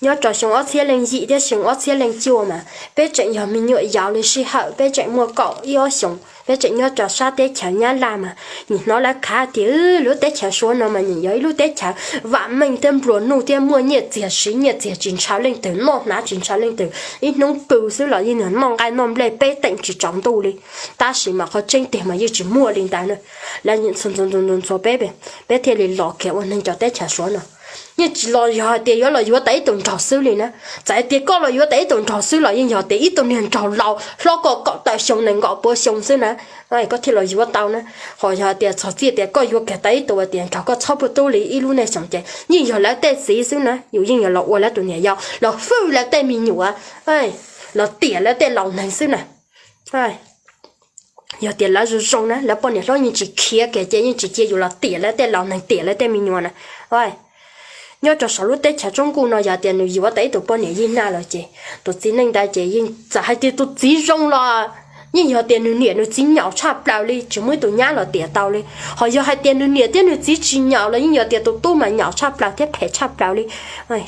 Nyob rau xyoo ob txhiab leej yim thiab xyoo ob txhiab leej cuaj mas peb tseem yog me nyuam yaus li sij hawm, peb tseem muaj kaum ib ob xyoos, peb tseem nyob rau sab teb chaws Nyab Laj mas nim hnov lawv khav tias lub teb chaws Suav no mas nim yog ib lub teb chaws vam meej thiab nplua nuj thiab muaj nyiaj txiag siv nyiaj txiag tsis ntshaw leej twg, noj hnav tsis ntshaw leej twg, ib hnub pw xwb los yeej yog noj nqaij noj nplej peb teem tsis tsaus ntuj li. Tab sis mas qhov tseeb tiag mas yeej tsis muaj li ntawd na. Lawv ntxhua ntxhua peb, peb thiaj li los kiag ua neeg rau teb chaws Suav no. Yeej tsis los yog hais tias yuav los yuav tau ib tug nraug xwb li na. Txawm hais tias koj los yuav tau ib tug nraug xwb los yeej yog tias ib tug niag nraug laus hlob koj kaum tawm xyoo nees nkaum pua xyoo xwb na, koj thiaj los yuav tau na. Ho yog hais tias txog txij tias koj yuav kiag tau ib tug tias nraug koj txhob puag tub li ib lub neej xyoo ces yeej yog lawv tej txiv xwb na, yus yeej yog los ua lawv tus niam yau, los hwj lawv tej me nyuam, los tiam lawv tej laus neeg xwb na. Yog tias lawv zoo zoo na, lawv poj niam hlob yeej tsis khiav kiag ces yeej tsis cia yus los tiam lawv tej laus neeg tiam lawv tej me nyuam na. Nyob rau saum lub teb chaws Tsoob Kuj no yog tias nws yuav tau ib tug poj niam Yij Naj los ces tus txiv neej ntawd ces yeej txawm hais tias tus txiv zoo los yeej yog tias nws niam nws txiv nyaum tshaj plaws li, tsis muaj ib tug nyab los tiam tau li. Ho yog hais tias nws niam thiab nws txiv tsis nyaum los yeej yog tias tus tub mas nyaum tshaj plaws thiab phem tshaj plaws li.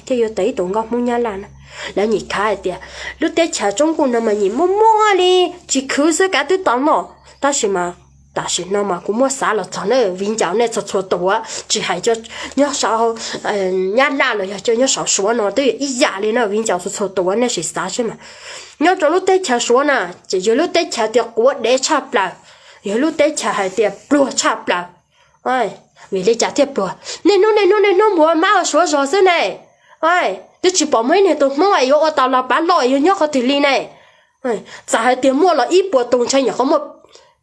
Thiaj yuav tau ib tug nkauj Hmoob Nyab Laj na. Lawv nyim khav hais tias lub teb chaws Tsoob Kuj no mas nyim muaj muaj li, tsis khwv xwb kav twb tau noj. Tab sis mas tam sim no mas kuv muab xav los txog na viv ncaus nej txhua txhua tus, tsis hais cov nyob saum Nyab Laj los yog cov nyob saum Suav no twb yog ib yam li na viv ncaus txhua txhua tus, nej sim xav seb mas. Nyob rau lub teb chaws Suav na, ces yog lub teb chaws tias quav dev tshaj plaws, yog lub teb chaws hais tias pluag tshaj plaws. Vim li cas thiaj pluag? Niaj hnub niaj hnub niaj hnub mus ua mab ua suav zog xwb ne. Twb tsis pom muaj ib niag tus Hmoob es yuav ua tau los pav loj es yuav nyob qhov twg li ne. Txawm hais tias muaj los ib puas tus ntshe nyuam qhuav muaj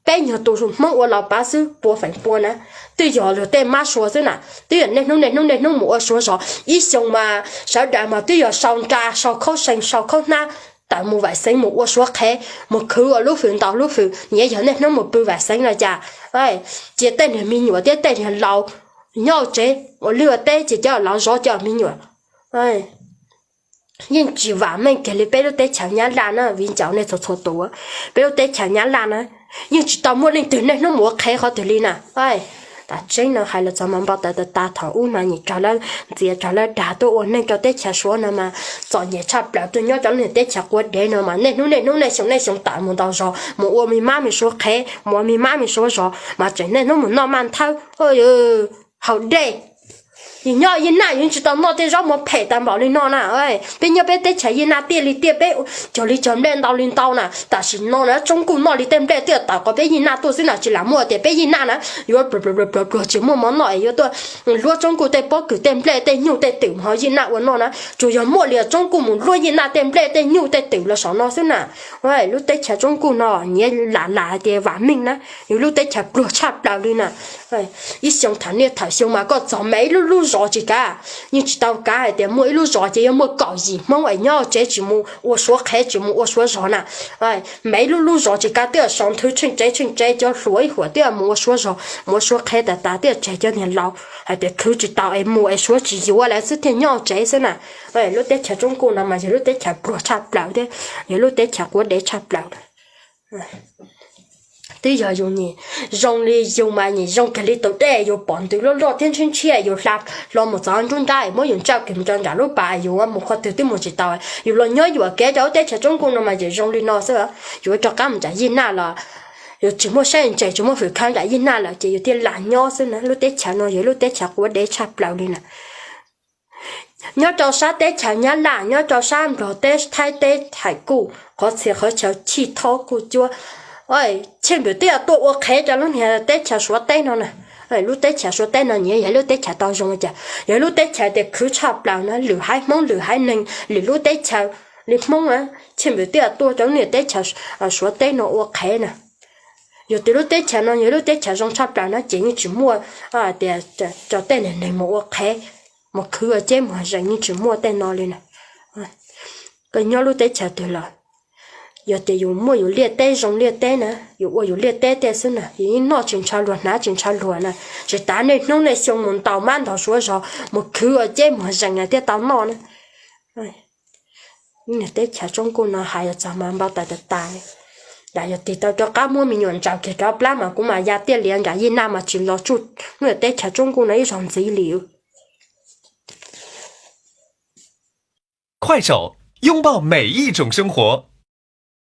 peb nyuag tus Hmoob ua los pav xwb, pua feem pua na, twb yog luag tej mab suav xwb na. Twb yog niaj hnub niaj hnub niaj hnub mus ua suav zog, ib xyoo mas sawv daws mas twb yog sau nra sau khaub seev sau khaub hnab tawm mus Vam Xeev mus ua suav qhev, mus khwv ua lub hws ntau lub hws, nyiav yog niaj hnub mus pw Vam Xeev no cas. Cia tej niag me nyuam thiab tej niag laus nyob tsev ua liaj ua teb ces cov laus zov cov me nyuam. Yeej tsis vam meej kiag li peb lub teb chaws Nyab Laj na viv ncaus nej txhua txhua tus. Peb lub teb chaws Nyab Laj na, yeej tsis tau muaj leej twg niaj hnub mus ua qhev qhov twg li na. Tam tseeb no hais los txog mas npau taws tas tas thaum ub mas nyim raug lawv ntxias raug lawv dag tuaj ua neeg rau teb chaws Suav no mas txom nyem tshaj plaws, tuaj nyob rau lub niag teb chaws quav dev no mas niaj hnub niaj hnub niaj xyoo niaj xyoo tawm mus ntau zog mus ua me mab me suav qhev, mus ua me mab me suav zog mas tseem niaj hnub mus noj maj nthawb. Haus dej. Yus nyob Yij Naj yus tsis tau noj tej zaub mov phem tag npaum li no na. Peb nyob peb teb chaws Yij Naj tiaj li tiaj, peb cog li cog nplej ntau li ntau na. Tam sim no na Tsoob Kuj noj li tej nplej twb tawm qhov peb Yij Naj tuaj xwb na, tsis lam muaj tias peb Yij Naj na yuav pluag pluag pluag pluag tsis muaj mov noj es yuav tuaj luab Tsoob Kuj tej pob kws tej nplej tej nyuj tej twm mus hauv Yij Naj ua noj na. Tsuas yog muaj li Tsoob Kuj mus luab Yij Naj tej nplej tej nyuj tej twm los saum no xwb na. Lub teb chaws Tsoob Kuj no nyiav lam lam hais tias vam meej na, yus lub teb chaws pluag tshaj plaws li na. Ib xyoo thaum niaj thaum xyoo mas koj txog me ib lub lub zos tsis kav, yeej tsis tau kav hais tias muaj ib lub zos ces yuav muaj kaum yim Hmoob es nyob tsev tsis mus ua suav qhev tsis mus ua suav zog na. Me ib lub lub zos tsis kav twb yog sau nthwv tsheej tsev tsheej tsev cov hluas ib huam twb yog mus ua suav zog mus ua suav qhev tas tas twb yog tseg cov niag laus hais tias khwv tsis tau es mus es suav tsis yuav lawv xwb thiaj nyob tsev xwb na. Lub teb chaws Tsoob Kuj no mas yog lub teb chaws pluag tshaj plaws thiab yog lub teb chaws quav dev tshaj plaws. Twb yog yus nyim zoo li yus mas nyim zoo kiag li tus dej yus pom ntws luaj luaj thiab ntshiab ntshiab yus hla hlo mus txog nruab nrab es muab yus ntsawj kiag mus rau nram lub pas yus mus qhov twg twb mus tsis tau. Yus los nyob yuam kev rau lub teb chaws Tsoob Kuj no mas yim zoo li no xwb. Yus rov qab mus nram Yij Naj los yus tsis muaj sab ntses tsis muaj hwm khawv nram Yij Naj lawm ces yus thiaj lam nyob xwb na. Lub teb chaws no yog lub teb chaws quav dev tshaj plaws li na. Nyob rau sab teb chaws Nyab Laj, nyob rau sab Nplog teb, Thaib teb, Thaim kuj qhov txhia qhov chaw chij thob kuj cuab, Cheej Npam twb yog tuaj ua qhev rau lub niag teb chaws Suav teb no na. Lub teb chaws Suav teb no nyiav yog lub teb chaws tau zoo cas, yog lub teb chaws tias khwv tshaj plaws na, lwm haiv Hmoob lwm haiv neeg lwm lub teb chaws li Hmoob na, Cheej Npam twb yog tuaj rau lub niag teb chaws Suav teb no ua qhev na. Yog tias lub teb chaws no yog lub teb chaws zoo tshaj plaws na ces yeej tsis muaj tias cov tej niag neeg mus ua qhev, mus khwv ua ceb mus zeem, yeej tsis muaj tej no li na. Koj nyob lub teb chaws twg los yog tias yus muaj yus liaj teb zoo liaj teb na, yus ua yus liaj teb tej xwb na, yus yeej noj tsis ntshaw luag hnav tsis ntshaw luag na. Tsis tas niaj hnub niaj xyoo mus ntaus mab ntaus suav zog mus khwv ua ceb mus zeem na thiaj tau noj na. Teb chaws Tsoob Kuj no hais los txog mas npau taws tas tas li. Yog tig tau rov qab muab me nyuam ntsaws kiag rov plab mas kuv mas ya tiaj lias nram Yij Naj mas tsis los tsuj lub teb chaws Tsoob Kuj no ib zaug ntxiv li. 快手，拥抱每一种生活。